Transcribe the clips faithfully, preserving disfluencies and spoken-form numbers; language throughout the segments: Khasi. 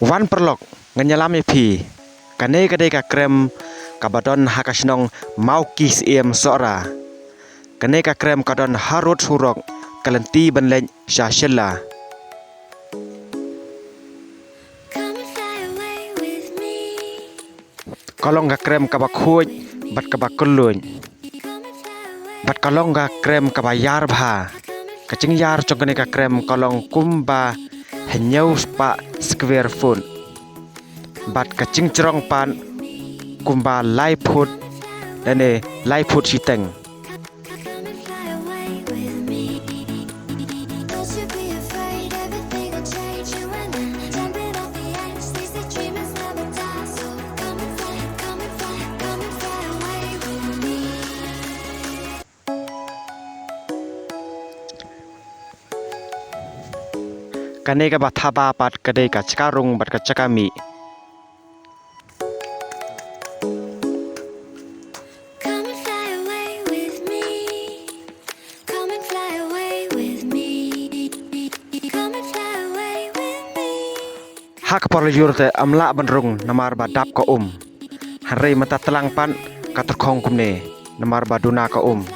Wan paralok, ngan ïalam ïa phi. Kane ka dei ka krem kaba don ha ka shnong Mawki Syiem Sohra. Kane ka krem ka don harud surok ka lynti ban leit sha Shella. Ka long ka krem kaba khuid bad kaba kylluid. Bad ka long ka krem kaba ïar bha. Ka jingïar jong kane ka krem ka long kumba hynñiew spah square foot. Bad ka jingjrong pat kumba lai phut lane lai phut shiteng. Kane kaba thaba pat ka dei ka jaka rung bad ka jaka mih. Ha ka por lyiur te ym lah ban rung namar ba dap ka um. Hynrei mynta tlang pat ka tyrkhong kumne namar ba duna ka um.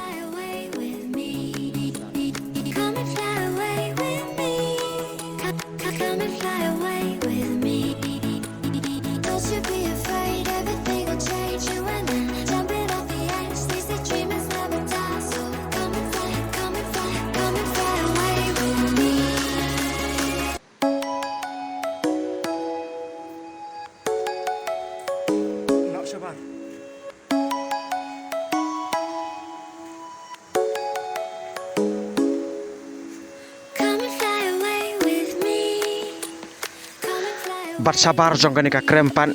Bad shabar jong kane ka krem pat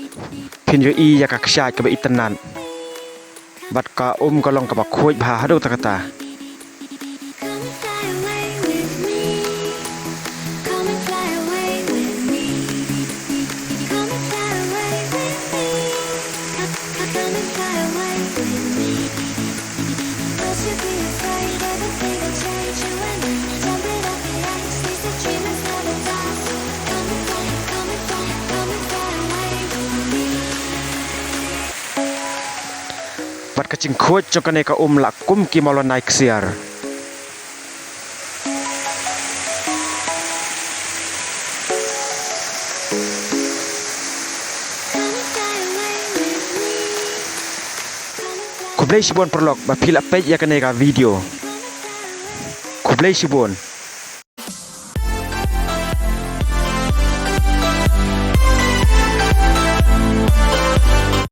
phin ïohi ïa ka kshaid kaba itynnad. Bad ka um ka long kaba khuid bha haduh katta katta. Bad ka jingkhuid jong kane ka um la kum ki mawlynnai ksiar. Khublei shibun paralok ba phi la peit ïa kane ka video. Khublei shibun.